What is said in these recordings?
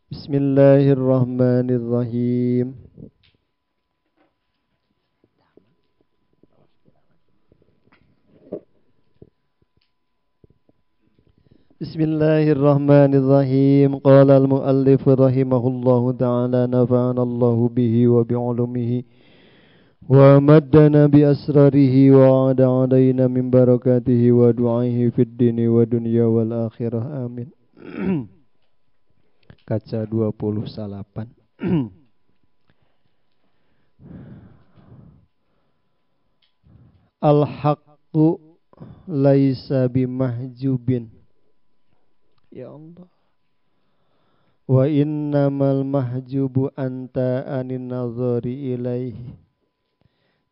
Bismillahirrahmanirrahim. Bismillahirrahmanirrahim. Qala al-muallif rahimahullahu ta'ala nafa'ana Allahu bihi wa bi'ulumihi wa maddana bi asrarihi wa 'ada 'alaina min barakatihi wa du'aihi fid dini wa dunya wal akhirah. Amin. Kaca 29. Al-haqqu laisa bimahjubin. Ya Allah. Wa innamal mahjubu anta anin nazari ilaihi.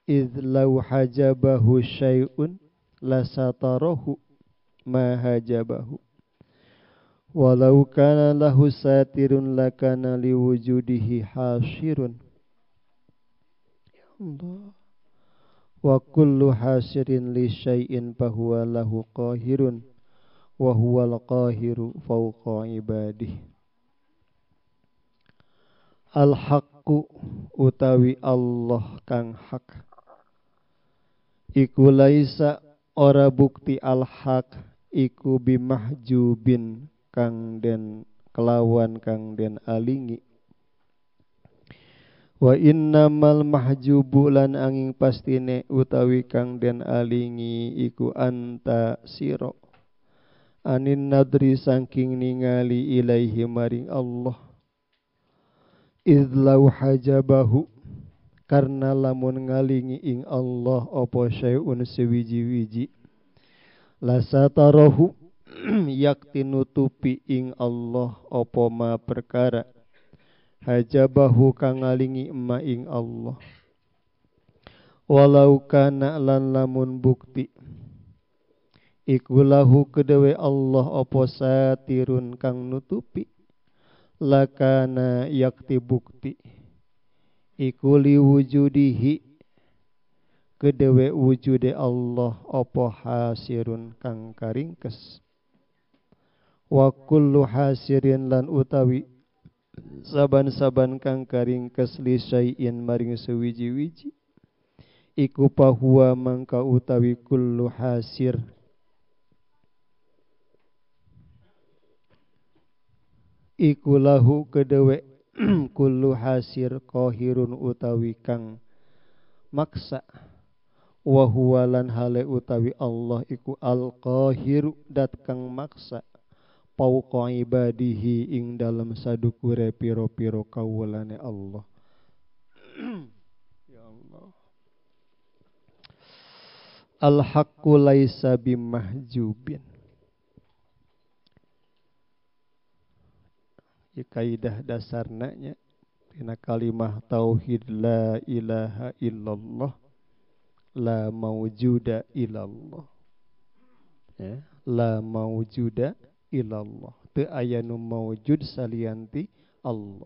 Idh law hajabahu syai'un lasatarahu ma hajabahu. Walau kana lahu satirun lakana liwujudihi hasirun. Ya Allah. Wa kullu hasirin li syai'in fahuwa lahu qahirun. Wa huwal qahiru fawqa ibadih. Al-haqqu utawi Allah kang hak. Iku laisa ora bukti al-haq iku bimahjubin kang den kelawan kang den alingi. Wa innamal mahjubu lan angin pastine utawi kang den alingi iku anta sira anin nadri saking ningali ilaihi maring Allah. Idh law hajabahu karena lamun ngalingi ing Allah apa syai'un sewiji-wiji lasatarahu yakti nutupi ing Allah apa ma perkara hajabahu kang ngalingi ma ing Allah. Walau kana lan lamun bukti iku lahu kedewe Allah apa satirun kang nutupi lakana yakti bukti iku liwujudihi kedewe wujude Allah apa hasirun kang karingkes. Wa kullu hasirin lan utawi saban-saban kang karingkes li syai'in maring sewiji-wiji iku pahuwa mangka utawi kullu hasir iku lahu kedewe kullu hasir qahirun utawi kang maksa. Wa huwa lan hale utawi Allah iku al-qahiru dat kang maksa fauqa ibadihi ing dalem sadukure piro-piro kawulane Allah. Ya Allah. Al-haqqu laisa bimahjubin. Ya, kaidah dasarna nya dina kalimah tauhid la ilaha illallah la maujuda illallah. Ya, la maujuda illallah. Teu aya nu maujud salianti Allah.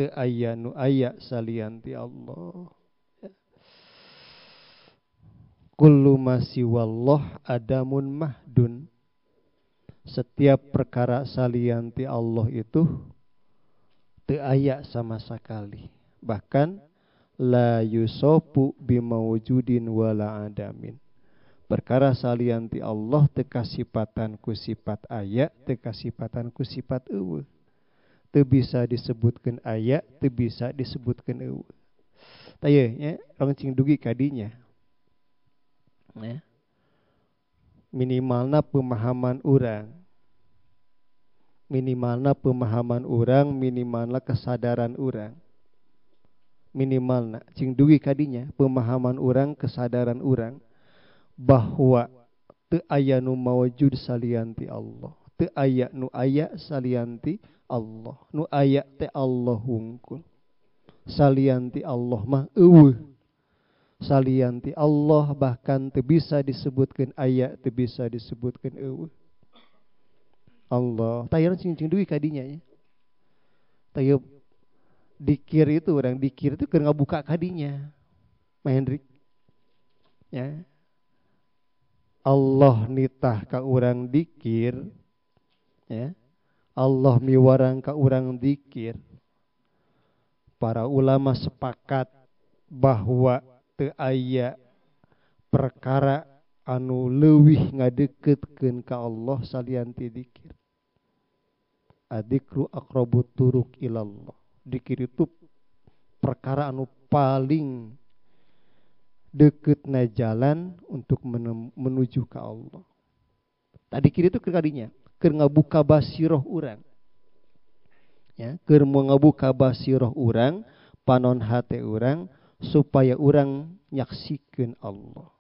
Teu aya nu aya salianti Allah. Ya. Kullu ma siwallah adamun mahdun. Setiap perkara salianti Allah itu teu aya sama sekali. Bahkan la yusofu bimaujudin wala adamin. Perkara salianti Allah teu kasipatan ku sifat aya, teu kasipatan ku sifat eueuh. Teu bisa disebutkeun aya, teu bisa disebutkeun eueuh. Tah ieu nya rong cing dugi kadinya. Ya. Minimalna pemahaman urang. Minimalna pemahaman urang, minimalna kesadaran urang. Minimalna cing dugi kadinya pemahaman urang, kesadaran urang bahwa teu aya nu mawujud salianti Allah, teu aya nu aya salianti Allah, nu aya teh Allah hungkul. Salianti Allah mah eueuh. Salianti Allah bahkan teu bisa disebutkeun aya, teu bisa disebutkeun eueuh. Allah. Tah cing cing dugi kadinya nya. Tah dikir itu orang dikir itu keur ngabuka kadinya. Ma Hendrik. Ya. Allah nitah ka urang dikir, ya. Allah miwarang ka urang dzikir. Para ulama sepakat bahwa teu aya perkara anu leuwih ngadeukeutkeun ka Allah salian ti dzikir. Adzikru aqrabu turuq ilallah. Dzikir itu perkara anu paling deketna jalan untuk menuju ke Allah. Tadi kiri itu kadinya keur ngabuka basiroh urang. Ya, keur ngabuka basiroh urang, panon hate urang supaya urang nyaksikeun Allah.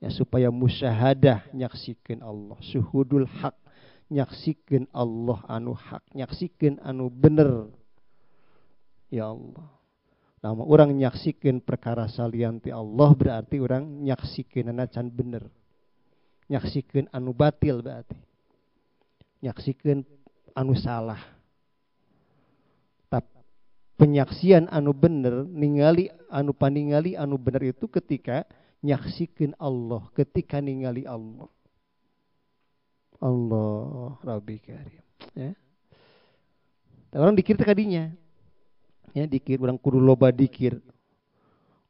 Ya, supaya musyahadah nyaksikeun Allah, syuhudul haq nyaksikeun Allah anu hak, nyaksikeun anu bener. Ya Allah. Nah, orang nyaksikeun perkara salian ti Allah berarti orang nyaksikeunana can bener. Nyaksikeun anu batil berarti. Nyaksikeun anu salah. Tapi penyaksian anu bener, ningali anu paningali anu bener itu ketika nyaksikeun Allah, ketika ningali Allah. Allah Rabbi Karim, ya. Orang dikir teh kadinya. Ya dikir, orang kudu loba dikir.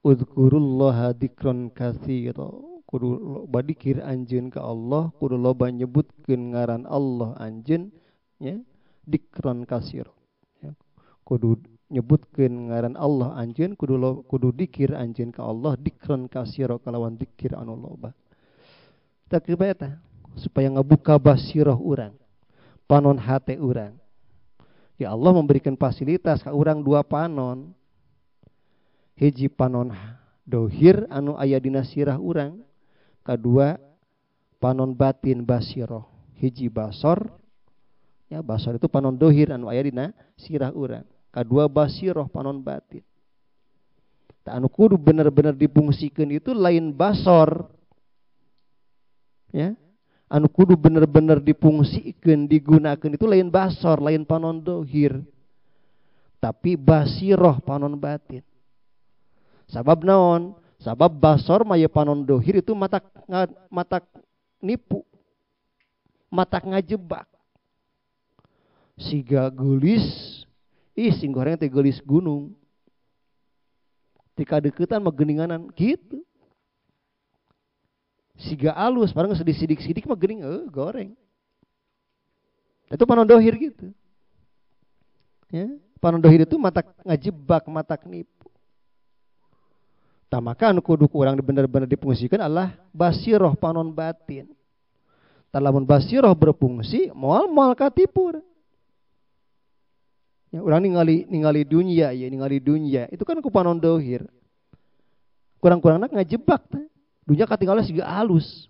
Udhkurullaha dzikran katsira. Kudu loba dikir anjeun ka Allah, kudu loba nyebutkeun ngaran Allah anjeun, ya, dzikran katsira. Ya, kudu nyebutkeun ngaran Allah anjeun, kudu dikir anjeun ka Allah dzikran katsira kalawan dikir anu loba. Tah kieu eta supaya ngabuka basirah urang, panon hate urang. Ya Allah memberikan fasilitas ka urang dua panon. Hiji panon dohir anu aya dina sirah urang, kadua panon batin basiroh. Hiji basor, ya basor itu panon dohir anu aya dina sirah urang. Kadua basiroh panon batin. Tah anu kudu bener-bener dipungsikeun itu lain basor. Ya. Anu kudu bener-bener dipungsikeun, digunakeun itu lain basor, lain panon dohir. Tapi basiroh panon batin. Sabab naon? Sabab basor mah panon dohir itu matak nipu. Matak ngajebak. Siga geulis, ih sing goreng teh geulis gunung. Tika deukeutan mah geuninganan kitu. Siga alus, bareng sedih-sidik-sidik mah geuning goreng. Itu panon dohir gitu. Ya, panon dohir itu matak ngajebak, matak nipu. Tah maka anu kudu ku urang bener-bener dipungsikan adalah basiroh panon batin. Tah lamun basiroh berfungsi, moal katipu. Ya, urang ningali dunia, ya ningali dunia. Itu kan ku panon dohir. Kurang-kurangna ngajebak teh. Dunia katinggalna siga alus.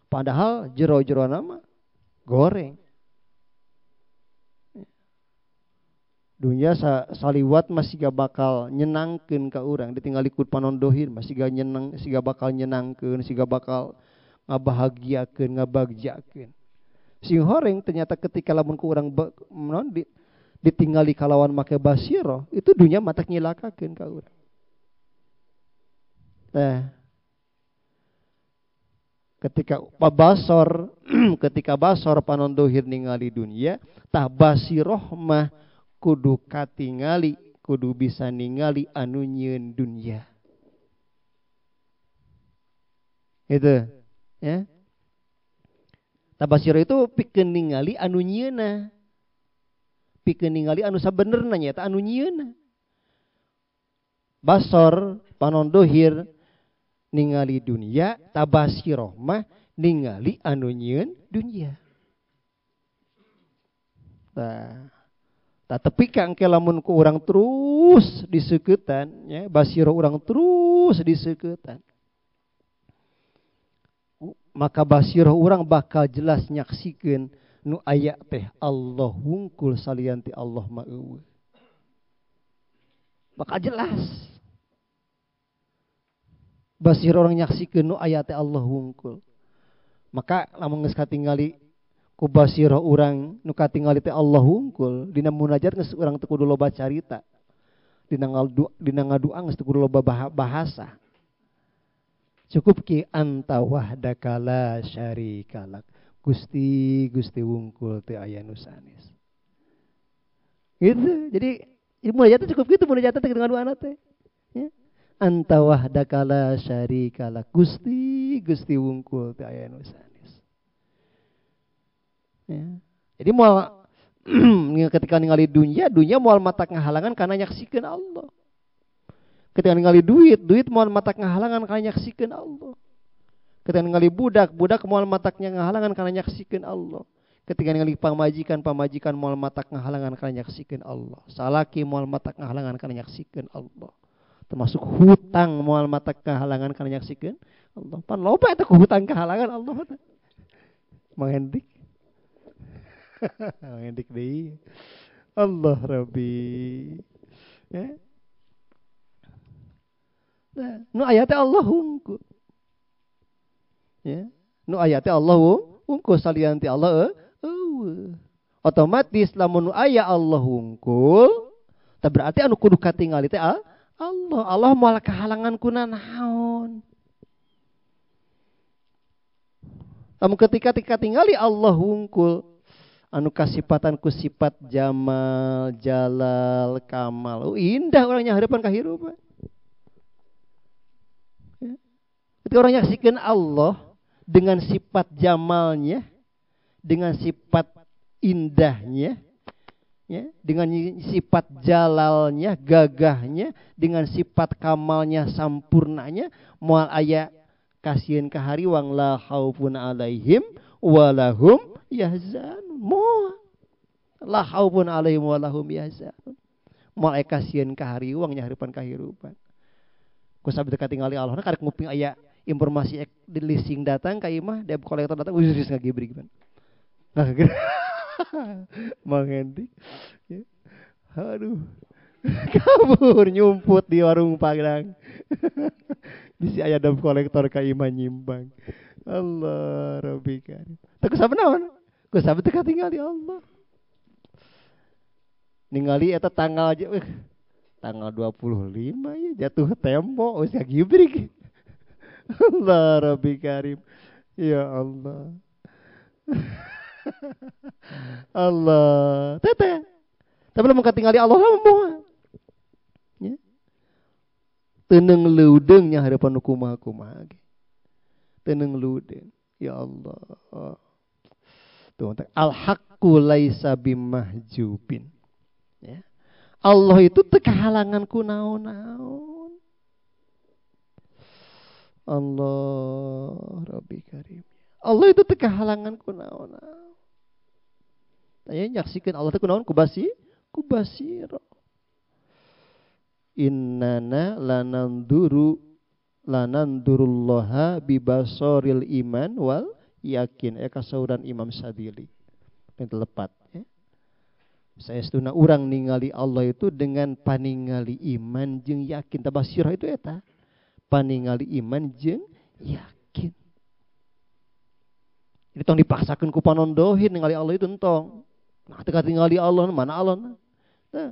Padahal jero-jero nama goreng. Dunia saliwat masih gak bakal nyenangkeun ka urang, ditinggali ku panon dohir masih gak nyeneng, siga bakal nyenangkeun, siga bakal ngabahagiakeun, ngabagjakeun. Sing horeng ternyata ketika lamun ku urang ditinggali kalawan make basiroh, itu dunia matak nyilakakeun ka urang. Nah, ketika basor, ketika basor panon dohir ningali dunia, tah basiroh mah kudu katingali, kudu bisa ningali anu nyieun dunia. Itu, ya. Tah basiroh itu pikeun ningali anu nyieunna. Pikeun ningali anu sabenerna nyaeta anu nyieunna. Basor panon dohir ningali dunia, tabasiroh mah ningali anu nyieun dunia. Tah, tapi kang ke lamun ku urang terus diseuketan, ya, basiroh urang terus diseuketan. Maka basiroh urang bakal jelas nyaksikeun nu aya teh Allah wungkul salian ti Allah mah eueuh. Bakal jelas. Basir orang nyaksikeun nu aya teh Allah wungkul. Maka lamun geus katingali ku basirah urang nu katingali teh Allah wungkul, dina munajat geus urang teu kudu loba carita. Dina ngadua geus teu kudu loba bahasa. Cukup ki anta wahdaka la syarikalak. Gusti Gusti wungkul teu aya nu sanes. Gitu. Jadi munajat cukup gitu munajat teh dengan doana teh. Ya. Anta wahdaka la syarika lak. Gusti Gusti wungkul teu aya nu sanes. Ya. Jadi moal ketika ningali dunia, dunia moal matak ngahalangan karena nyaksikeun Allah. Ketika ningali duit, duit moal matak ngahalangan karena nyaksikeun Allah. Ketika ningali budak, budak moal mataknya ngahalangan karena nyaksikeun Allah. Ketika ningali pamajikan, pamajikan moal matak ngahalangan karena nyaksikeun Allah. Salaki moal matak ngahalangan karena nyaksikeun Allah. Termasuk hutang moal matak ngahalangan karena nyaksikeun Allah. Pan loba eta ku hutang kahalangan Allah teh. Mang Hendik. Mang Hendik deui. Allah Rabbi. Ya. Nah, nu aya teh Allah hungkul. Ya, nu aya teh Allah wungkul salian ti Allah eueuh. Otomatis lamun nu aya Allah wungkul, tah berarti anu kudu katingali teh Allah. Allah moal kahalangan kuna naon. Lamun ketika katingali Allah wungkul anu kasipatan ku sifat jamal, jalal, kamal. Oh, indah orangnya harapan kahirupan. Ya. Ketika orang nyaksikeun Allah dengan sifat jamalnya, dengan sifat indahnya, ya, dengan sifat jalalnya, gagahnya, dengan sifat kamalnya, sampurnanya, moal aya kasieun ka hariwang la khaufun alaihim walahum yahzanun. Moal la khaufun alaihim walahum yahzanun. Moal aya kasieun ka hariwang nya haripan kahirupan. Ku sabda katingali Allah karek nguping aya informasi di leasing datang ka imah, debt collector datang, wis ngagibrig gimana. Ngagibrig. Mang Hendik. Ya. Aduh. Kabur nyumput di warung Padang. Bisi aya debt collector ka imah nyimbang. Allah Rabbi karim. Teu kusabab naon? Kusabab teu katingali Allah. Ningali eta tanggal aja, tanggal 25 ya jatuh tempo geus ngagibrig. Allah Rabbi Karim. Ya Allah. Allah. Teteh. Tapi lamun katingali Allah mah moal. Ya. Teuneng leudeung nya harapan nu kumaha-kumaha ge. Teuneng leudeung. Ya Allah. Tuh, al haqqu laisa bimahjubin. Ya. Allah itu teu kahalangan ku naon-naon. Allah Rabbi Karim. Allah itu teu kahalangan ku naon-naon. Tanya nyaksikeun Allah teh kunaon kubasi kubasiro. Innana lananduru lanandurullaha bibasoril iman wal yakin. Ya kasauran Imam Sadili. Yang telepat ya. Saestuna urang ningali Allah itu dengan paningali iman jeung yakin. Tabasirah itu eta. Paningali iman jeung yakin. Jadi tong dipaksakeun ku panondohin ningali Allah itu entong. Nah, teu katingali Allah mana Allah. Nah,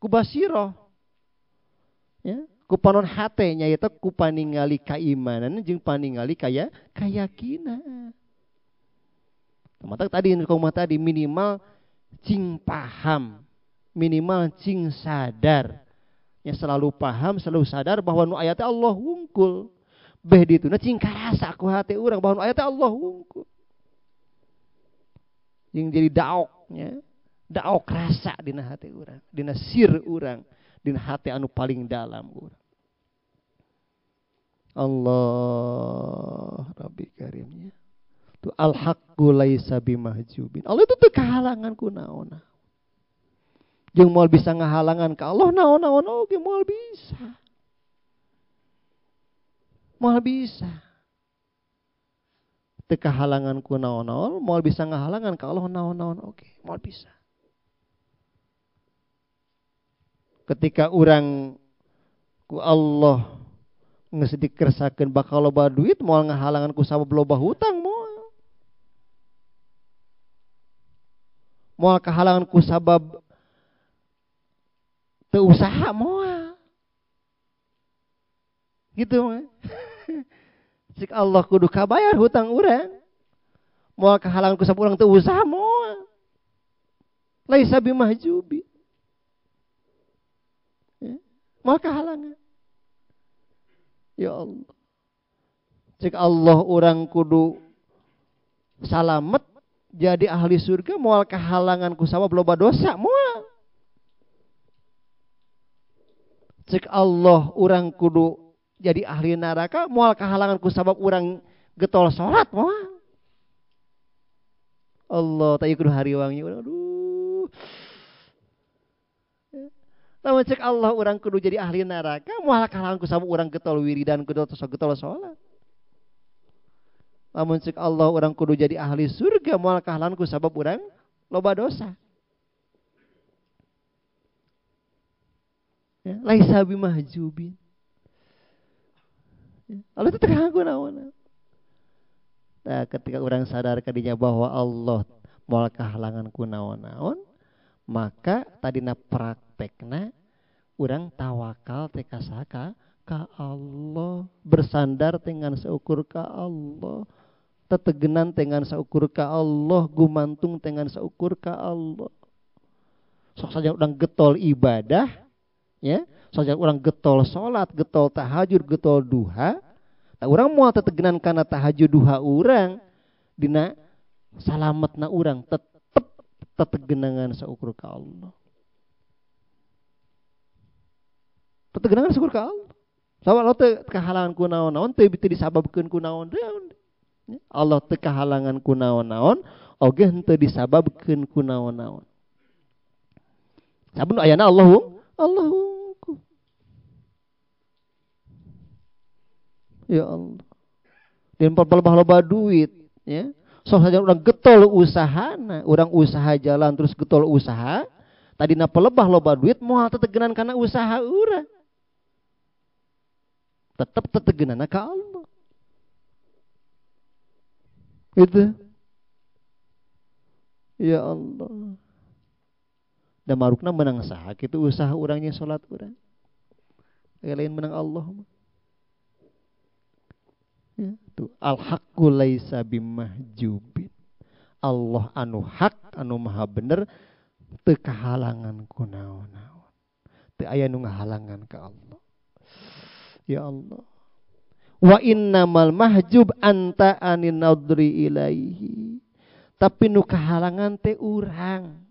ku basirah. Ya, ku panon hate nyaeta ku paningali kaimanan jeung paningali kaya kayakinan. Mata tadi kumaha tadi minimal cing paham, minimal cing sadar. Ya selalu paham, selalu sadar bahwa nu aya teh Allah wungkul. Beh dituna cing karasa ku hate urang bahwa nu aya teh Allah wungkul. Yang jadi daoknya, daok rasa dina hati urang, dina sir urang, dina hati anu paling dalam urang. Allah Rabbi Karimnya. Tu al haqqu laisa bimahjubin. Allah itu teu kahalangan ku naon-naon. Jeung moal bisa ngahalangan ka Allah naon-naon oge moal bisa. Moal bisa. Teu kahalangan ku naon-naon, moal bisa ngahalangan ka Allah naon-naon oge, moal bisa. Ketika urang ku Allah geus dikersakeun bakal loba duit, moal ngahalangan ku sabab loba hutang moal. Moal kahalangan ku sabab teu usaha moal. Gitu mah. Cik Allah kudu kabayar hutang urang. Moal kahalangan ku sabab urang teu usaha moal. Laisa bimahjubi. Ya. Moal kahalangan. Ya Allah. Cek Allah urang kudu salamet jadi ahli surga moal kahalangan ku sabab loba dosa moal. Cek Allah urang kudu jadi ahli neraka moal kahalangan ku sabab urang getol salat moal. Allah tak kudu hariwangnya urang aduh. Lamun cek Allah urang kudu jadi ahli neraka moal kahalangan ku sabab urang getol wiridan kudu getol salat. Lamun cek Allah urang kudu jadi ahli surga moal kahalangan ku sabab urang loba dosa. Ya, laisa bimahjubin. Ya, Allah itu terhalang ku naon. Nah, ketika orang sadar kadinya bahwa Allah moal kahalangan ku naon-naon, maka tadina praktekna urang tawakal teh ka saha? Ka Allah, bersandar dengan seukur ka Allah, tetegenan dengan seukur ka Allah, gumantung dengan seukur ka Allah. Sok saja urang getol ibadah, ya, sok saja urang getol salat, getol tahajud, getol duha. Tah urang moal tetegenan kana tahajud duha urang dina salametna urang tetep tetegenangan saukur ka Allah. Tetegenangan saukur ka Allah. Sabab Allah teu kahalangan ku naon-naon, teu disababkeun ku naon. Allah teu kahalangan ku naon-naon, oge henteu disababkeun ku naon-naon. Sabun ayana Allah, Allah. Ya Allah. Dan loba duit, ya. Sok saja urang getol usahana, urang usaha jalan terus getol usaha, tadina pelebah loba duit moal tetegenan kana usaha urang. Tetep tetegenana ka Allah. Gitu. Ya Allah. Da marukna menang saha kitu usaha urangnya salat urang. Lain menang Allah mah. Ya, tuh al-haqqu laisa bimahjubin. Allah anu hak, anu maha bener teu kahalangan ku naon-naon. Teu aya nu ngahalangan ka Allah. Ya Allah. Wa innamal mahjub anta anin nadri ilaihi. Tapi nu kahalangan teh urang.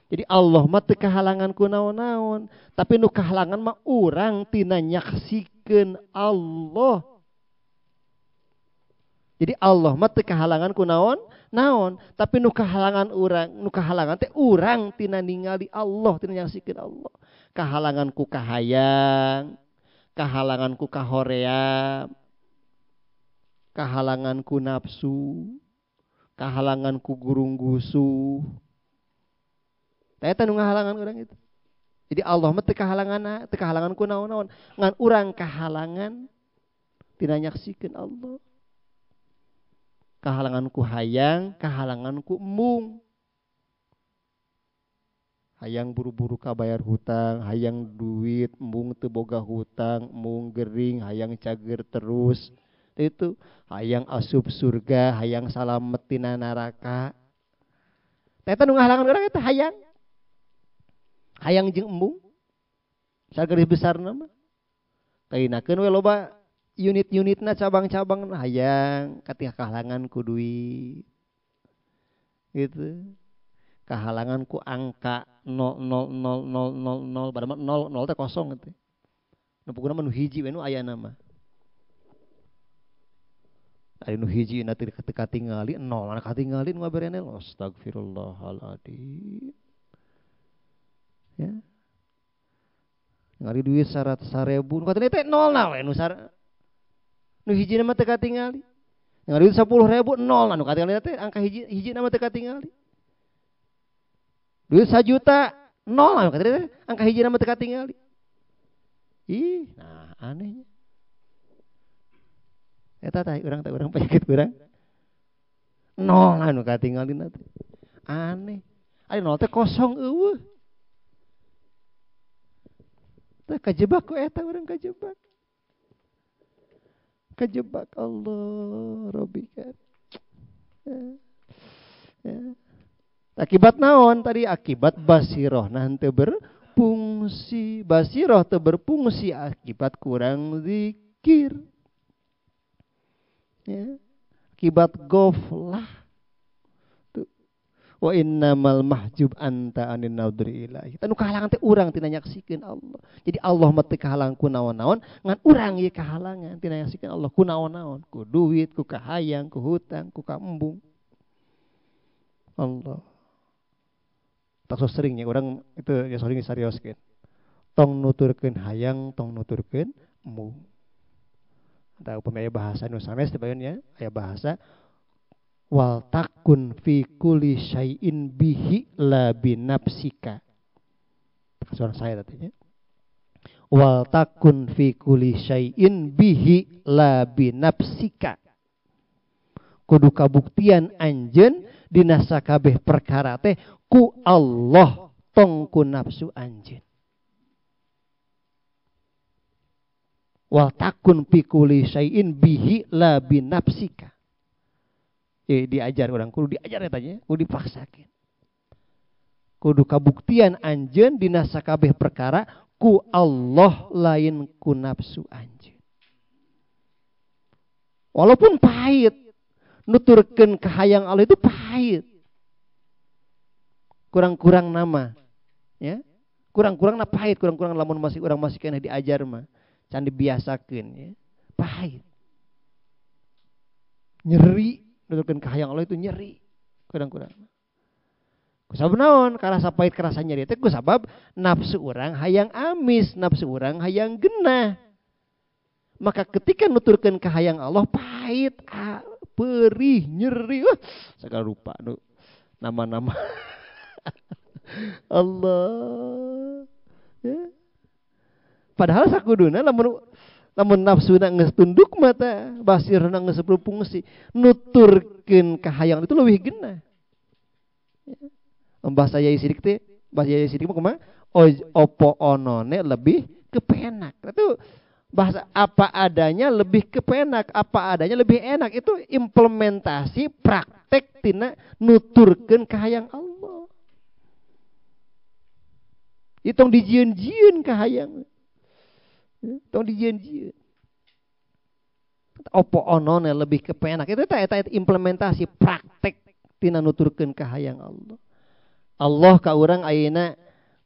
Jadi Allah mah teu kahalangan ku naon-naon, tapi nu kahalangan mah urang tina nyaksikeun Allah. Jadi Allah mah teu kahalangan ku naon? Naon, tapi nu kahalangan urang, nu kahalangan teh urang tina ningali Allah, tina nyaksikeun Allah. Kahalangan ku kahayang, kahalangan ku kahoream, kahalangan ku nafsu, kahalangan ku gurunggusu. Tah eta nu ngahalangan urang itu. Jadi Allah mah teu kahalangan ku naon-naon, ngan urang kahalangan tina nyaksikeun Allah. Kahalangan ku hayang, kahalangan ku embung. Hayang buru-buru kabayar hutang, hayang duit, embung teu boga hutang, embung gering, hayang cager terus. Itu hayang asup surga, hayang salamet tina neraka. Eta nu ngahalangan urang eta hayang. Hayang jeung embung. Sagaris besarna mah. Kainakeun we loba unit-unitna cabang-cabang hayang katika kahalangan ku duit. Gitu. Kahalangan ku angka 0 0 0 0 0 0 padahal 0 0 teh kosong gitu. Nu pokona mah nu hiji we nu ayana mah. Ari nu hiji na teu katingali 0 na katingali nu ngaberene astagfirullahaladzim. Ya. Ngali duit 100.000 nu katingali teh 0 na we nu nu hiji na mah teu katingali. Ngali duit 10.000 0 na nu katingali teh angka hiji hiji na mah teu katingali. Duit 1 juta 0 na nu katingali teh angka hiji na mah teu katingali. Ih, nah anehnya. Eta tah urang teh urang penyakit urang. 0 anu katingalina teh. Aneh. Ari 0 teh kosong eueuh. Tah kajebak ku eta urang kajebak. Kajebak Allah Rabbi kan. Ya. Akibat naon tadi? Akibat basiroh nah henteu berfungsi. Basiroh teu berfungsi akibat kurang zikir. Ya. Akibat goflah. Wa innamal mahjub anta anin nadri ilahi. Tanu kahalangan teh urang tina nyaksikeun Allah. Jadi Allah mah teu kahalang ku naon-naon, ngan urang ieu kahalangan tina nyaksikeun Allah ku naon-naon, ku duit, ku kahayang, ku hutang, ku kaembung. Allah. Tak so seringnya orang itu ya sering disarioskeun. Tong nuturkeun hayang, tong nuturkeun embung. Tah upami aya bahasa nu sanes teh baeun nya, aya bahasa wal takun fi kulli syai'in bihi la binafsika. Suara saya tadinya. Wal takun fi kulli syai'in bihi la binafsika. Kudu kabuktian anjeun dina sakabeh perkara teh ku Allah tong ku nafsu anjeun. Wal takun fi kulli syai'in bihi la binafsika. Diajar orang kudu diajar eta nya, kudu dipaksakeun. Kudu kabuktian anjeun dina sakabeh perkara ku Allah lain ku nafsu anjeun. Walaupun pahit, nuturkeun kahayang Allah itu pahit. Kurang-kurang nama, ya. Kurang-kurang na pahit, kurang-kurang lamun masih urang masih keneh diajar mah, can dibiasakeun ya. Pahit. Nyeri. Nuturkeun kahayang Allah itu nyeri kurang-kurang. Kusabab naon? Karasa pahit kerasa nyeri teh kusabab nafsu urang hayang amis, nafsu urang hayang genah. Maka ketika nuturkeun kahayang Allah pahit, perih, nyeri, segala rupa nu nama-nama. Allah. Ya. Padahal sakuduna lamun nafsuna geus tunduk mata, basirna geus berfungsi, nuturkeun kahayang itu leuwih genah. Ya. Bahasa Yai Sidik teh, bahasa Yai Sidik mah kumaha? Opo onone lebih kepenak. Itu bahasa apa adanya lebih kepenak, apa adanya lebih enak. Itu implementasi praktek tina nuturkeun kahayang Allah. Itu tong dijieun-jieun kahayang. Tong dijieun-jieun. Opo onone lebih kepenak. Itu eta implementasi praktek tina nuturkeun kahayang Allah. Allah ka urang ayeuna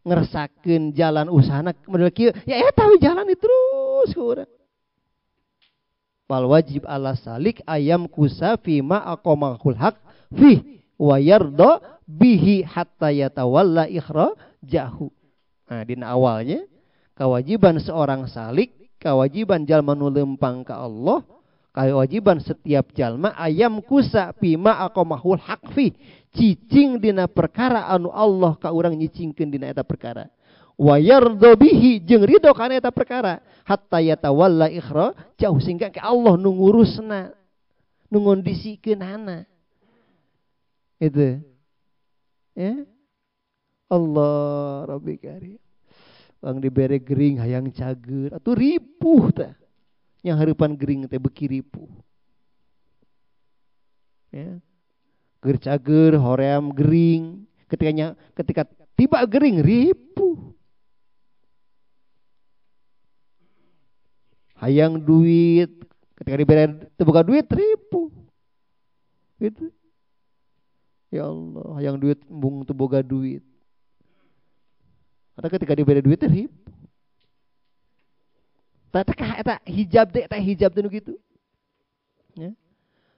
ngersakeun jalan usahana model kieu, ya eta we jalan terus ka urang. Wal wajib ala salik ayam kusa fi ma aqamahul haq fi wa yarda bihi hatta yatawalla ikhrajahu. Nah, dina awalnya kewajiban seorang salik, kewajiban jalma nu lempang ka Allah, kewajiban setiap jalma ayam kusa bima aqamahul haq fi, cicing dina perkara anu Allah ka urang nyicingkeun dina eta perkara. Wa yardha bihi jeung ridho kana eta perkara hatta yatawalla ikhra jauh sehingga ke Allah nu ngurusna, nu ngondisikeunana. Itu. Ya. Allah Rabbi Karim. Bang dibere gering hayang cager atuh ripuh tah. Yang harapan gering teh beuki ripuh. Ya. Ger cager hoream gering, ketika tiba gering ripuh. Hayang duit, ketika dibere teu boga duit ripuh. Gitu. Ya Allah, hayang duit embung teu boga duit. Atau ketika diberi duit ripuh. Eta hijab teh, eta hijab teh nu kitu. Ya.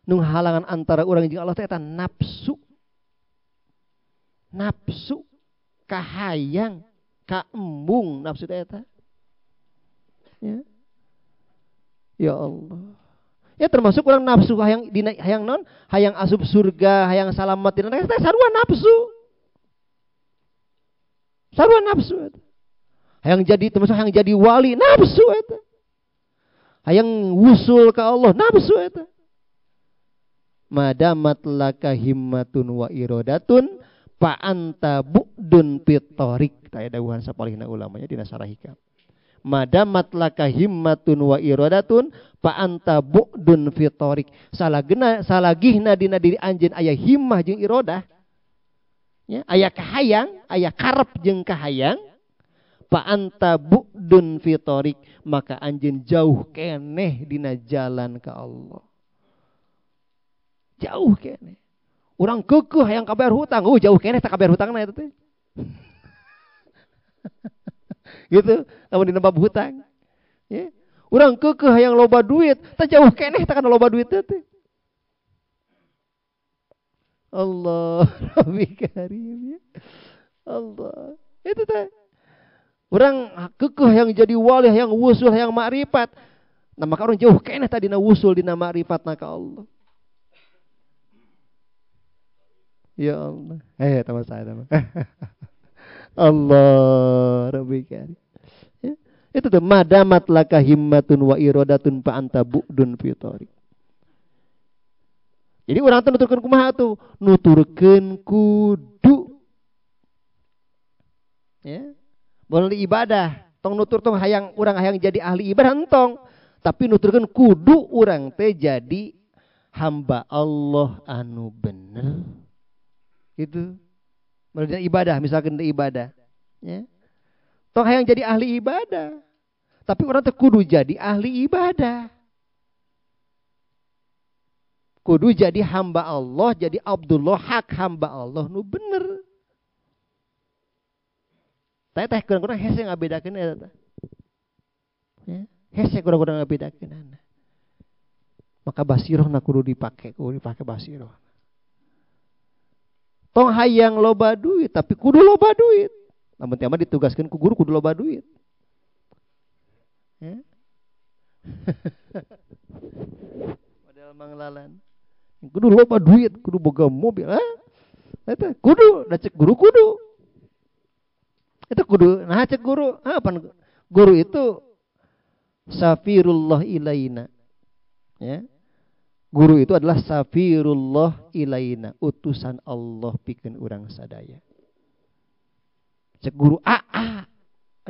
Nu halangan antara urang jeung Allah teh eta nafsu. Nafsu kahayang, kaembung nafsu teh eta. Ya. Ya Allah. Ya termasuk orang nafsu hayang dina hayang non, hayang asup surga, hayang salamat dina eta sarua nafsu. Sarua nafsu eta. Hayang jadi termasuk hayang jadi wali nafsu eta. Hayang wusul ka Allah nafsu eta. Madamat laka himmatun wa iradatun fa anta bu'dun fit thariq. Tah dawuhan sapalihna ulamanya dina Syarah Hikam. Madamat laka himmatun wa iradatun fa anta bu'dun fi tariq. Salagna salagihna dina diri anjeun aya himmah jeung iradah. Ya, aya kahayang, aya karep jeung kahayang. Fa anta bu'dun fi tariq, maka anjeun jauh keneh dina jalan ka Allah. Jauh keneh. Urang keukeuh hayang kabayar hutang, jauh keneh tak kabayar hutangna eta teh. Gitu, lamun dina bab hutang. Ya. Urang keukeuh hayang loba duit, tah jauh keneh tak kana loba duit teh. Allah Rabbi Karim ya. Allah. Itu teh. Urang keukeuh yang jadi wali, yang wusul, yang makrifat. Nah, maka orang jauh keneh tadina wusul dina makrifatna ka Allah. Ya Allah. Teman saya teman. Allah Rabbi Karim. Ya. Itu tuh madamat laka himmatun wa iradatun fa anta bu'dun fi tariq. Jadi urang teh nuturkeun kumaha tuh? Nuturkeun kudu. Ya. Boleh ibadah, tong nutur tong hayang urang hayang jadi ahli ibadah entong, tapi nuturkeun kudu urang teh jadi hamba Allah anu bener. Gitu. Boleh ibadah, misalkan ibadah, ya. Tong hayang jadi ahli ibadah, tapi urang teh kudu jadi ahli ibadah. Kudu jadi hamba Allah, jadi Abdullah hak hamba Allah nu bener. Teh teh kurang-kurang hese ngabedakeun eta teh. Ya, hese kurang-kurang ngabedakeun. Maka basirohna kudu dipake basiroh. Tong hayang loba duit, tapi kudu loba duit. Lamun teh mah ditugaskeun ku guru kudu loba duit. Ya. Model manglalan. Kudu loba duit, kudu boga mobil, ha? Eta kudu, da cek guru kudu. Itu kudu, nah cek guru, apa guru itu safirullah ilaina. Ya. Guru itu adalah safirullah ilaina, utusan Allah pikeun urang sadaya. Cek guru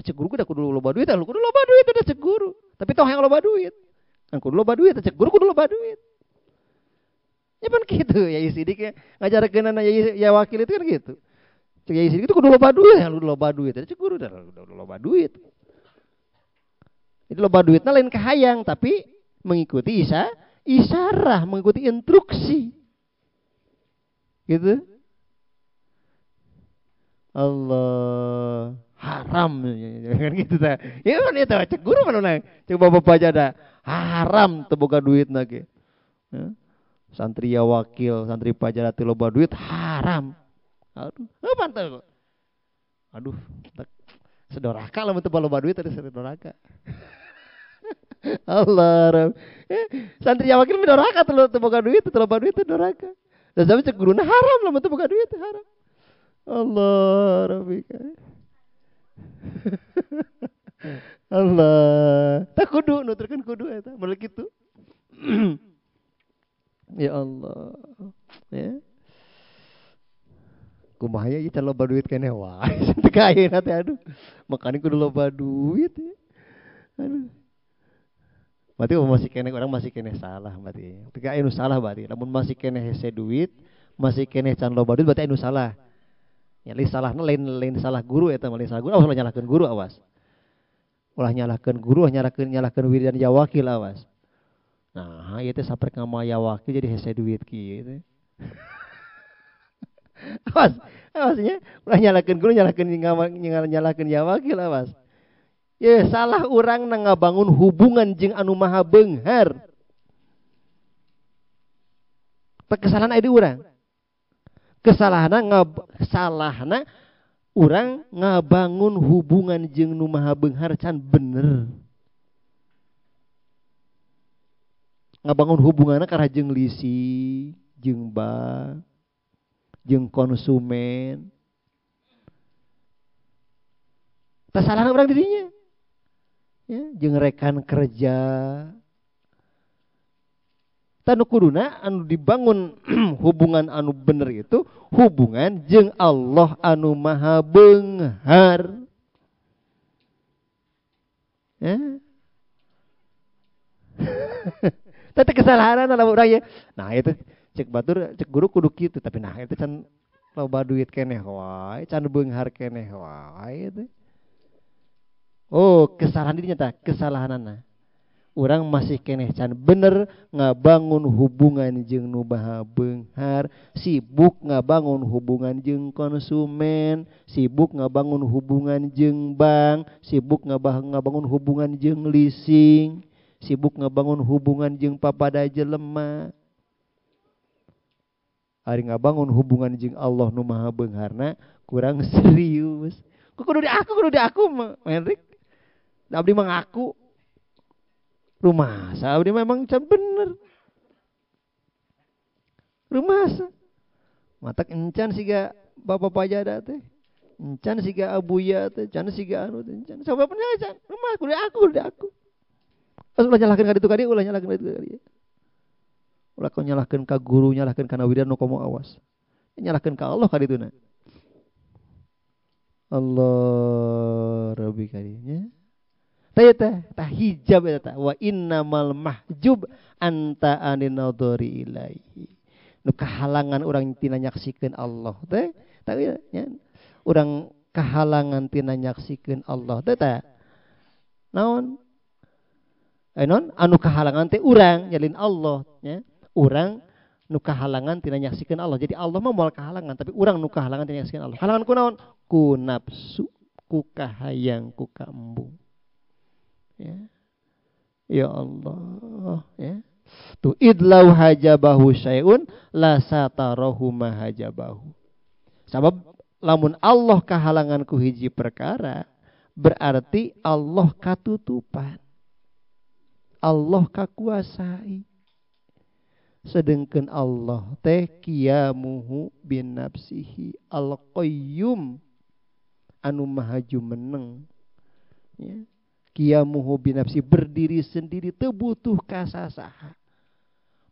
cek guru kudu kudu loba duit, kudu loba duit udah cek guru. Tapi tong hayang loba duit. Kan kudu loba duit, cek guru kudu loba duit. Ya pan gitu, ya sidik ya ngajarkeunana ya wakil itu kan gitu. Cek ya itu kudu loba duit, ya kudu loba duit. Cek guru kudu loba duit. Itu loba duitna lain kahayang tapi mengikuti isyarah, mengikuti instruksi. Gitu. Allah haram kan gitu tah. Ya kan eta cek guru mana cek bapak aja da haram teu boga duitna ge. Ya. Santri ya wakil, santri pajara teu loba duit haram. Aduh, pantai kok. Aduh, sedoraka lah untuk loba duit tadi sedoraka. Allah, santri ya wakil doraka teu boga duit, teu loba duit doraka. Dan sampe cek guruna haram lah teu boga duit haram. Allah, Rabbika. Allah, tak kudu nuturkeun kudu eta, model kitu. Ya Allah, ya. Kumaha ieu can loba duit keneh wae teu ka ayeuna teh aduh. Makane kudu loba duit ya. Aduh. Berarti masih keneh orang masih keneh salah berarti. Teu aya nu salah berarti. Lamun masih keneh hese duit, masih keneh can loba duit berarti aya nu salah. Ya lain salahna lain salah guru eta mah lain salah guru, awas ulah nyalahkeun guru awas. Ulah nyalahkeun guru, ulah nyalahkeun wiridan ya wakil awas. Nah, ieu teh saprek ngamaya wakil jadi hese duit kieu teh. Awas, awasnya ulah nyalahkeun guru, nyalahkeun ya wakil awas. Ye salah urang na ngabangun hubungan jeung anu maha beunghar. Kesalahan aya di urang. Salahna urang ngabangun hubungan jeung nu maha beunghar can bener. Ngabangun hubunganna karena jeung lisi, jeung bank, jeung konsumen. Tah salahna urang dirinya. Ya, jeung rekan kerja. Tanu kuduna anu dibangun hubungan anu bener itu hubungan jeung Allah anu maha beunghar. Ya. Tapi kesalahan lah urang ya. Nah itu cek batur cek guru kudu kitu tapi nah itu can loba duit keneh wae, can beunghar keneh wae itu. Oh, kesalahan dirinya tah, kesalahanana. Urang masih keneh can bener ngabangun hubungan jeung nu maha beunghar, sibuk ngabangun hubungan jeung konsumen, sibuk ngabangun hubungan jeung bank, sibuk ngabangun hubungan jeung leasing, sibuk ngabangun hubungan jeung papada jelema. Ari ngabangun hubungan jeung Allah nu maha beungharna kurang serius. Kudu di aku Henrik. Abdi mah ngaku. Rumah abdi memang can bener. Rumah matak encan siga bapak pajada teh. Encan siga abuya teh, can siga anu teh, encan. Sabab can. Rumah kudu aku. Ulah nyalahkeun ka ditu ka dieu, ulah nyalahkeun ka ditu ka dieu. Ulah kau nyalahkeun ka guru, nyalahkeun kana wiridan nu komo awas. Nyalahkeun ka Allah ka dituna. Allah Rabbi kadinya. Tah teh tah hijab eta wa innamal mahjub anta anin nadhari ilaihi. Nu kahalangan urang tina nyaksikeun Allah teh, tah nya. Urang kahalangan tina nyaksikeun Allah teh tah. Naon? Non anu kahalangan teh urang nyalin Allah nya. Urang nu kahalangan tina nyaksikeun Allah. Jadi Allah mah moal kahalangan, tapi urang nu kahalangan tina nyaksikeun Allah. Halangan ku naon? Ku nafsu, ku kahayang, ku kaembung. Ya. Ya Allah, ya. Tu idlau hajabahu syai'un la satarahu ma hajabahu. Sabab lamun Allah kahalangan ku hiji perkara, berarti Allah katutupan. Allah kakuasai. Sedangkan Allah teh qiyamuhu bin nafsihi al-qayyum anu maha jumeneng. Ya. Qiyamuhu bin nafsi berdiri sendiri teu butuh kasasaha.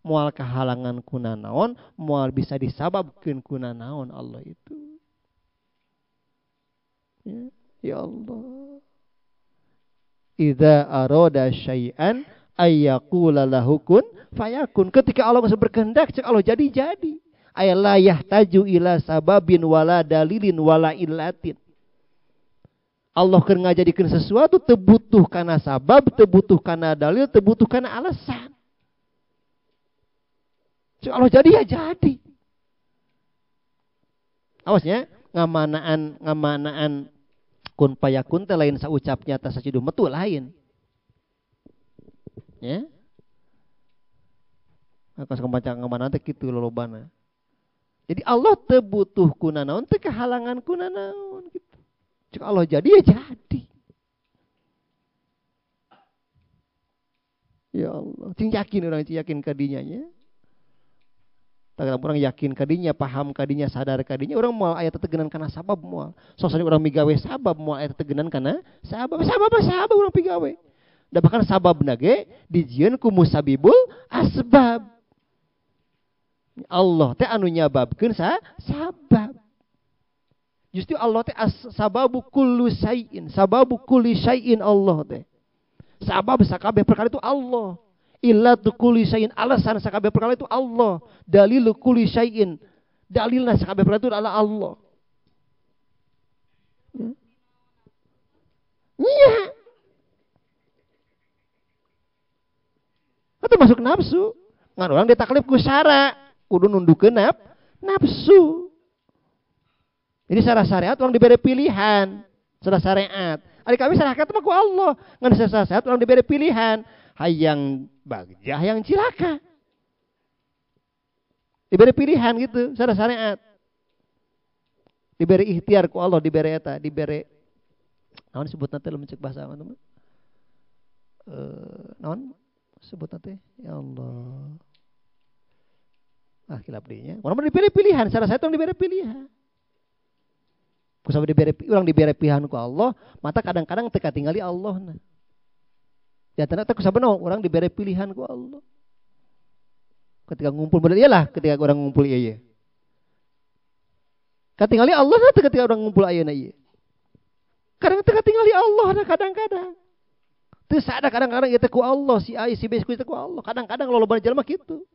Moal kahalangan kuna naon, moal bisa disababkeun kuna naon Allah itu. Ya, ya Allah. Idza arada syai'an ayyaqula lahu kun fayakun. Ketika Allah berkehendak, cek Allah jadi-jadi. Ay la yahtaju ila sababin wala dalilin wala illatin. Allah keur ngajadikeun sesuatu teu butuh kana sabab, teu butuh kana dalil, teu butuh kana alasan. Cek Allah jadi ya jadi. Awasnya ngamanaan kun payakun teh lain saucapnya teh saciduh metu lain. Ya. Maka baca ngamanaan teh kitu lolobana. Jadi Allah teu butuh kuna naon, teu kahalangan kuna naon gitu. Cek Allah jadi ya jadi. Ya Allah, cing yakin urang, cing yakin kadinya nya. Tak orang yakin kadinya, paham kadinya, sadar kadinya, orang moal aya tetegenan kana sabab moal. Sok urang migawe sabab moal aya tetegenan kana sabab, sabab sabab urang pigawe. Da bahkan sababna ge dijieun ku musabibul asbab. Allah teh anu nyababkeun sabab. Justru Allah teh sababu kullu syai'in, sababu kulli syai'in Allah teh. Sabab sakabeh perkara itu Allah. Illatu kulli syai'in, alasan sakabeh perkara itu Allah. Dalilu kulli syai'in, dalilna sakabeh perkara itu adalah Allah. Iya. Itu masuk nafsu. Ngan orang ditaklif ku syara, kudu nundukeun nafsu. Ini secara syariat orang diberi pilihan, secara syariat. Ari kami secara hakikat mah ku Allah. Ngan secara syariat orang diberi pilihan, hayang bagja, hayang cilaka. Diberi pilihan gitu, secara syariat. Diberi ikhtiar ku Allah, diberi eta, diberi naon sebutna teh lamun cek bahasa teman-teman. Naon sebutna teh? Ya Allah. Ah kilap dinya. Orang diberi pilihan, secara syariat orang diberi pilihan. Kusabab diberi urang diberi pilihan ku Allah, mata kadang-kadang teu katingali Allah na. Ya ternyata kusabab naon urang diberi pilihan ku Allah. Ketika ngumpul bener iyalah ketika orang ngumpul ieu ieu. Katingali Allah na ketika orang ngumpul ayeuna ieu. Kadang teu katingali Allah na kadang-kadang. Teu sadar kadang-kadang ieu teh ku Allah si A si B ku teh ku Allah. Kadang-kadang lolobana jelema kitu.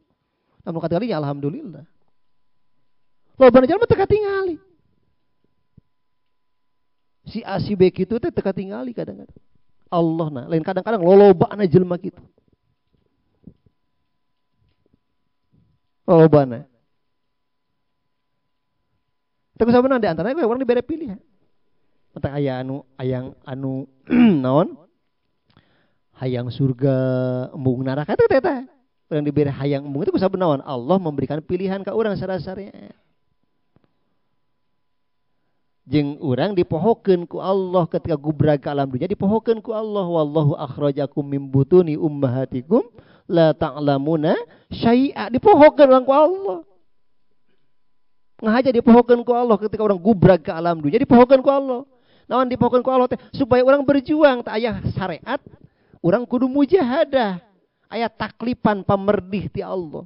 Namun katingali alhamdulillah. Lolobana jelema teu katingali. Si A si B kitu teh teu katingali kadang-kadang. Allah na, lain kadang-kadang lolobana jelema kitu. Lolobana. Teu sabeuna di antaranya urang dibere pilihan. Matak aya anu hayang anu naon? Hayang surga, embung neraka teh teh. Urang dibere hayang embung itu kusaha naon? Allah memberikan pilihan ka urang sarasarnya. Jeung urang dipohokeun ku Allah ketika gubrag ka alam dunia dipohokeun ku Allah wallahu akhrajakum mim butuni ummahatikum la ta'lamuna syai'a dipohokeun urang ku Allah. Ngahaja dipohokeun ku Allah ketika orang gubrag ke alam dunia dipohokeun ku Allah. Naon dipohokeun ku Allah teh supaya orang berjuang teh aya syariat urang kudu mujahadah, aya taklipan pamerdih ti Allah.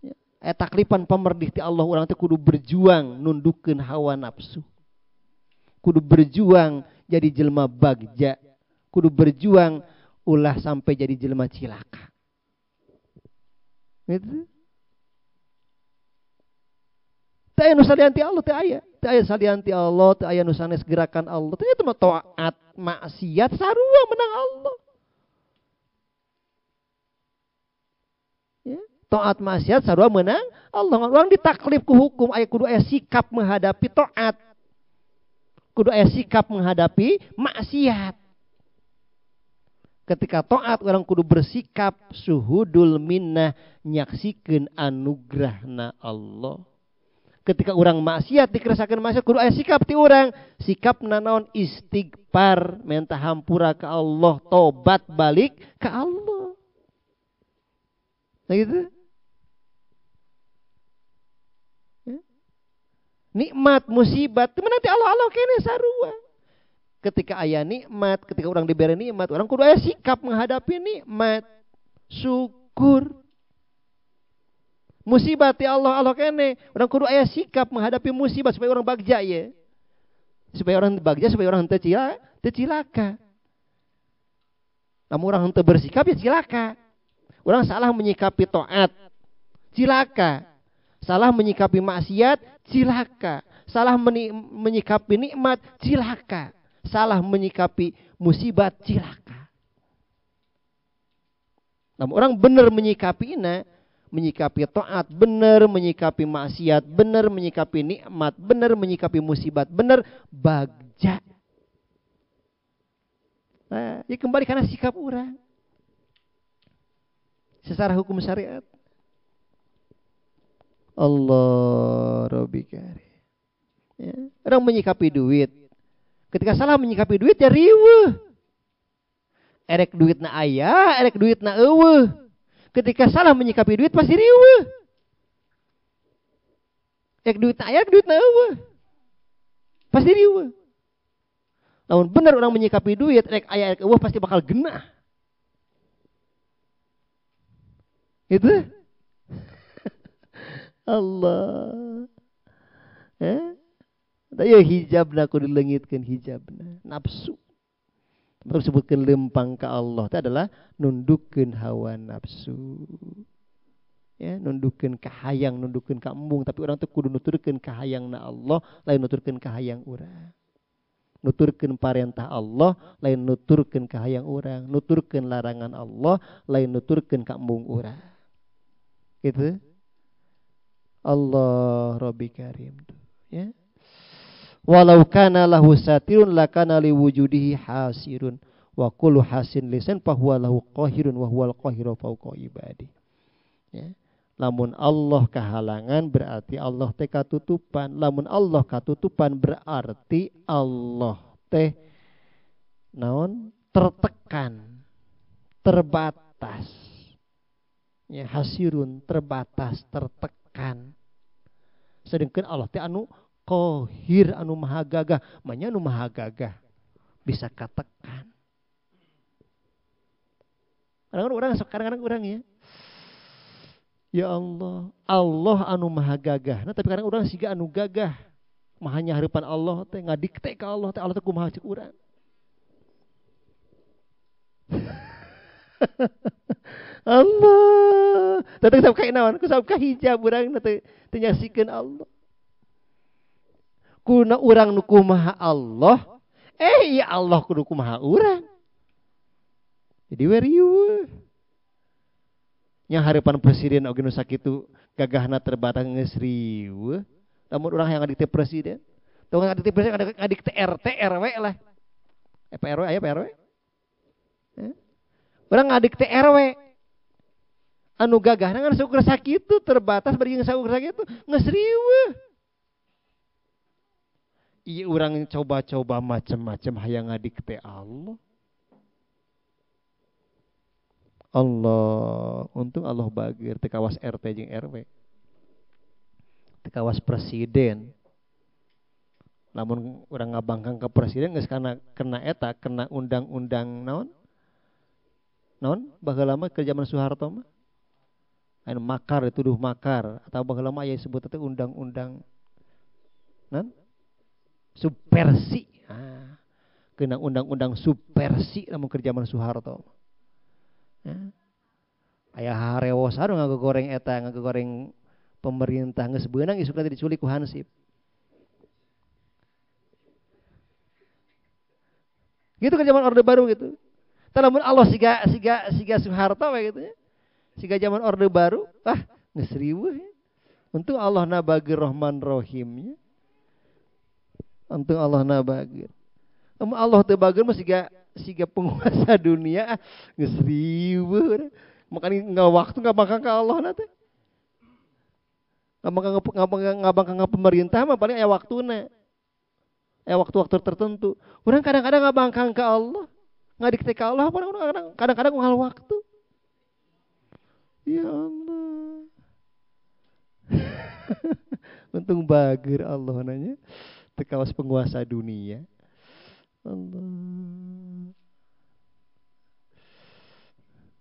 Ya, aya taklipan pamerdih ti Allah urang teh kudu berjuang nundukeun hawa nafsu. Kudu berjuang jadi jelema bagja, kudu berjuang ulah sampai jadi jelema cilaka. Gitu. Teu aya nu salian ti Allah teu aya. Teu aya salian ti Allah, teu aya nu sanes gerakan Allah. Teu itu mah taat maksiat sarua menang Allah. Ya, taat maksiat sarua menang Allah. Urang ditaklif ku hukum aya kudu aya sikap menghadapi taat. Kudu aya sikap menghadapi maksiat. Ketika taat orang kudu bersikap suhudul minnah nyaksikeun anugerahna Allah. Ketika orang maksiat dikeresakeun maksiat kudu aya sikap ti urang, sikapna naon istighfar, minta hampura ka Allah, tobat balik ka Allah. Nah gitu. Ya. Nikmat musibat teu menang ti Allah Allah kene sarua. Ketika aya nikmat, ketika orang diberi nikmat, orang kudu aya sikap menghadapi nikmat, syukur. Musibah ti Allah Allah kene, orang kudu aya sikap menghadapi musibah supaya orang bagja ya. Supaya orang bagja, supaya orang henteu cilaka. Namun orang henteu bersikap ya cilaka. Orang salah menyikapi taat, cilaka. Salah menyikapi maksiat, cilaka. Salah menyikapi nikmat, cilaka. Salah menyikapi musibah, cilaka. Namun orang benar menyikapi ina, menyikapi taat benar, menyikapi maksiat benar, menyikapi nikmat benar, menyikapi musibat benar, bagja. Nah, ya kembali karena sikap orang. Secara hukum syariat. Allah Rabbi Karim. Ya. Orang menyikapi duit. Ketika salah menyikapi duit ya riweuh. Erek duit na aya, erek duit na eueuh. Ketika salah menyikapi duit pasti riweuh. Erek duit na aya, duit na eueuh. Pasti riweuh. Namun benar orang menyikapi duit, erek aya erek eueuh pasti bakal genah. Itu Allah. Eh? Ya hijabna kudu dileungitkeun hijabna, nafsu. Terus sebutkan lempang ke Allah itu adalah nundukeun hawa nafsu. Ya, nundukeun kahayang, nundukeun ka embung, tapi orang tuh kudu nuturkeun kahayangna Allah, lain nuturkeun kahayang urang. Nuturkeun parentah Allah, lain nuturkeun kahayang urang, nuturkeun larangan Allah, lain nuturkeun ka embung urang. Gitu. Allah Rabbi Karim tuh, ya. Walau kana lahu satirun lakana liwujudihi hasirun wa kullu hasin lisan fahuwa lahu qahirun wa huwal qahiru fawqa ibadi. Ya. Lamun Allah kahalangan berarti Allah teh katutupan. Lamun Allah katutupan berarti Allah teh naon tertekan, terbatas. Ya, hasirun terbatas, tertekan. Sedangkan Allah teh anu Qahir, anu maha gagah, manya anu maha gagah bisa katekan. Kadang-kadang orang ya. Ya Allah, Allah anu maha gagah. Nah, tapi kadang orang siga anu gagah. Mahanya harapan Allah teh ngadikte ka Allah teh, Allah teh kumaha cek urang. Allah. Teu sabab ka naon? Ku sabab ka hijab urang teu nyaksikeun Allah. Kuna urang nu kumaha Allah, ya Allah kudu kumaha urang. Jadi we riweuh. Nya harapan presiden oge nu sakitu gagahna terbatas geus riweuh. Lamun urang hayang ngadikte presiden, tong ngadikte presiden ngadikte RT RW lah. PRW aya PRW? Urang ngadikte RW. Anu gagahna ngan saukur sakitu terbatas bari jeung saukur sakitu geus riweuh. Ieu urang coba-coba macem-macem hayang ngadikte Allah. Allah, untung Allah bagir teu kawas RT jeung RW. Teu kawas presiden. Lamun urang ngabangkang ke presiden geus kana kena eta, kena undang-undang naon? Naon? Baheula mah ke zaman Soeharto mah. Anu makar dituduh makar atau baheula mah aya disebut teh undang-undang naon? Subversi. Ah, kena undang-undang subversi lamun ke zaman Soeharto. Ya. Aya harewosa nu ngagoreng eta, ngagoreng pemerintah geus beunang isukna teh diculik ku Hansip. Gitu ke zaman Orde Baru gitu. Tah lamun Allah siga siga siga Soeharto we gitu ya. Siga zaman Orde Baru, ah geus riweuh ya. Untung Allah na bagir Rahman Rahimnya. Untung Allah na bagir. Lamun Allah teu bagir mah siga siga penguasa dunia geus riweuh. Makanya enggak waktu enggak bakal ka Allah na teh. Enggak bakal ka pemerintah mah paling aya waktuna. Aya waktu-waktu tertentu. Urang kadang-kadang ngabangkang ka Allah, ngadikte ka Allah, kadang-kadang ngal waktu. Ya Allah. Untung bageur Allah nanya. Teu kawas penguasa dunia. Allah.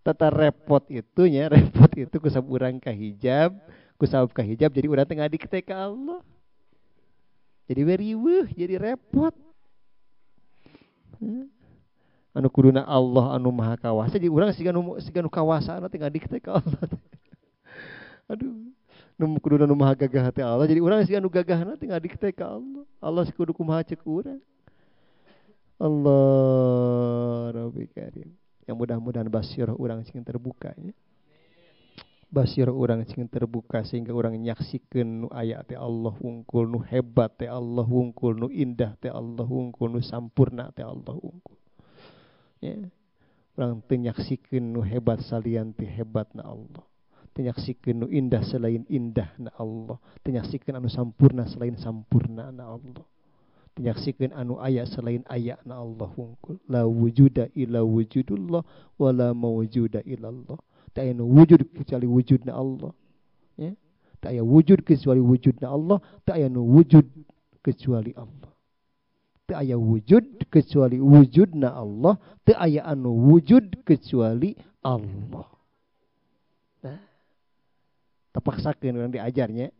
Tata repot itunya, repot itu kusab urang ka hijab, kusab ka hijab jadi urang teh ngadikte ka Allah. Jadi we riweuh, jadi repot. Anu kuduna Allah anu maha kawasa jadi urang siga nu kawasana teh ngadikte ka Allah. Aduh, nu kuduna nu maha gagah teh Allah jadi urang siga nu gagahna teh ngadikte ka Allah. Allah kudu kumaha ceuk urang. Allah Rabbi Karim. Yang mudah-mudahan basirah urang sing terbuka nya. Basirah urang sing terbuka sehingga urang nyaksikeun nu aya teh Allah wungkul, nu hebat teh Allah wungkul, nu indah teh Allah wungkul, nu sampurna teh Allah wungkul. Ya. Urang teu nyaksikeun nu hebat salian ti hebatna Allah. Teu nyaksikeun nu indah selain indahna Allah. Teu nyaksikeun anu sampurna selain sampurnana Allah. Menyaksikan anu aya selain aya na Allah wungkul. La wujuda illa wujudullah wa la mawjuda illallah. Tak aya wujud kecuali wujudna Allah. Ya. Tak aya wujud kecuali wujudna Allah, tak aya wujud kecuali Allah. Tak aya wujud kecuali wujudna Allah, tak aya anu wujud kecuali Allah. Nah, terpaksakeun urang diajarnya.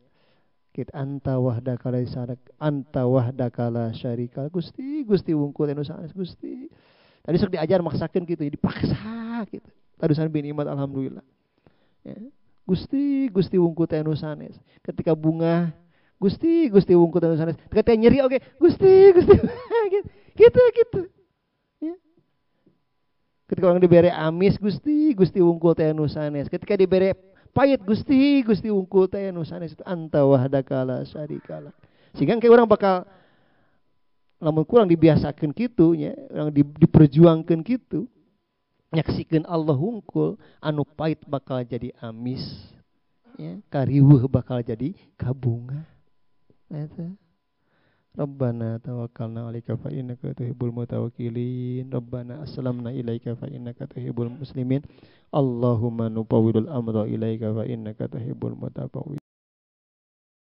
Kita anta wahdaka la syarik, anta wahdaka la syarika. Gusti, Gusti wungkul anu sanes Gusti. Tadi sok diajar maksakeun gitu, dipaksa gitu. Tadusan bin imat alhamdulillah. Ya. Gusti, Gusti wungkul anu sanes. Ketika bunga, Gusti, Gusti wungkul anu sanes. Ketika nyeri oke, Gusti, Gusti gitu gitu. Ya. Ketika orang dibere amis, Gusti, Gusti wungkul anu sanes. Ketika dibere pahit Gusti, Gusti wungkul teh anu sanes itu anta wahdaka la syarikalah. Sehingga kayak orang bakal lamun kurang dibiasakeun kitu nya, urang diperjuangkeun kitu, nyaksikeun Allah wungkul, anu pahit bakal jadi amis, ya, kariweuh bakal jadi kabunga. Eta. Rabbana tawakkalna 'alaika fa innaka tuhibbul mutawakkilin. Rabbana aslamna ilaika fa innaka tuhibbul muslimin. Allahumma nufawwidul amra ilaika fa innaka tuhibbul mutafawwidin.